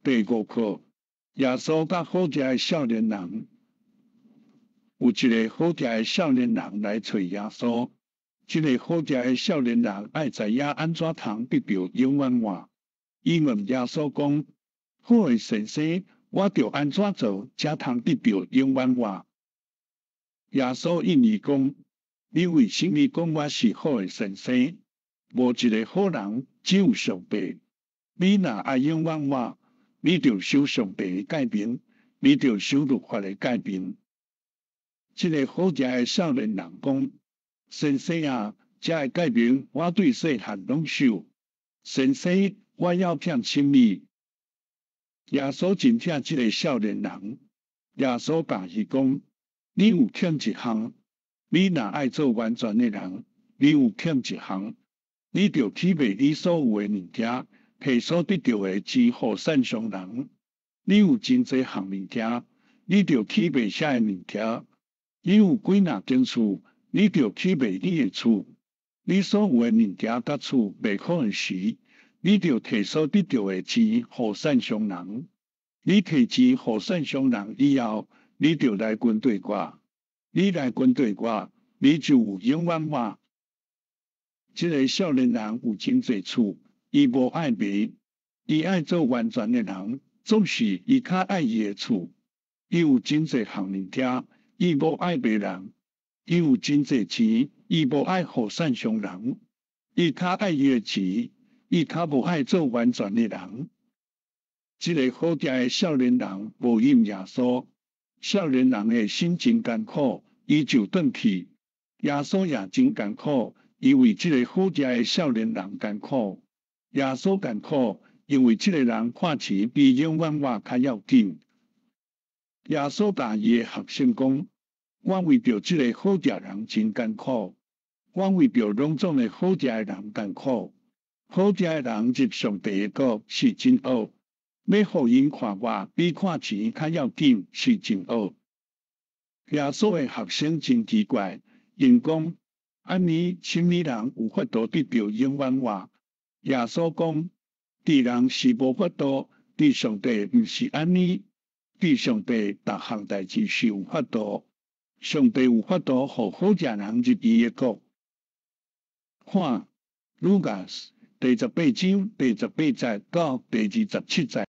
第五課，耶穌佮好食的少年人。有一个好食的少年人來揣耶穌。這个好食的少年人愛知影按怎通得著永遠活。伊問耶穌講：好的先生，我著按怎做，才通得著永遠活？耶穌應伊講：你為啥物講我是好的先生？無一个好人，只有上帝。你若愛永遠活，你著守上帝的誡命，你著守律法的誡命。這个好食的少年人講：先生啊，這个誡命我對細漢攏守。先生，我猶欠啥物？耶穌真疼這个少年人。耶穌共伊講：你有欠一項，你若愛做完全的人，你有欠一項，你著去賣你所有的物件，提所得著的錢予散傷人。你有真濟項物件，你著去賣遐个物件。你有幾若間厝，你著去賣你的厝。你所有的物件佮厝賣空的時，你著提所得著的錢予散傷人。你提錢予散傷人以後，你著來跟綴我。你來跟綴我，你就有永遠活。這个少年人有真濟厝，伊無愛賣，伊愛做完全的人，總是伊較愛伊的厝。伊有真濟項物件，伊無愛賣人。伊有真濟錢，伊無愛予散傷人。伊較愛伊的錢，伊較無愛做完全的人。這个好食的少年人無應耶穌，少年人的心真艱苦，伊就轉去。耶穌也真艱苦，伊為這个好食的少年人艱苦。耶穌艱苦，因為這个人看錢比永遠活較要緊。耶穌共伊的學生講：我為著這个好食人真艱苦，我為著攏總的好食的人艱苦。好食的人入上帝的國是真惡，欲予𪜶看活比看錢較要緊是真惡。耶穌的學生真奇怪，𪜶講：按呢，啥物人有法度得著永遠活？耶穌講：佇人是無法度，佇上帝毋是按呢。佇上帝逐項代誌是有法度，上帝有法度予好食人入伊的國。看，路加第十八章第十八節到第二十七節。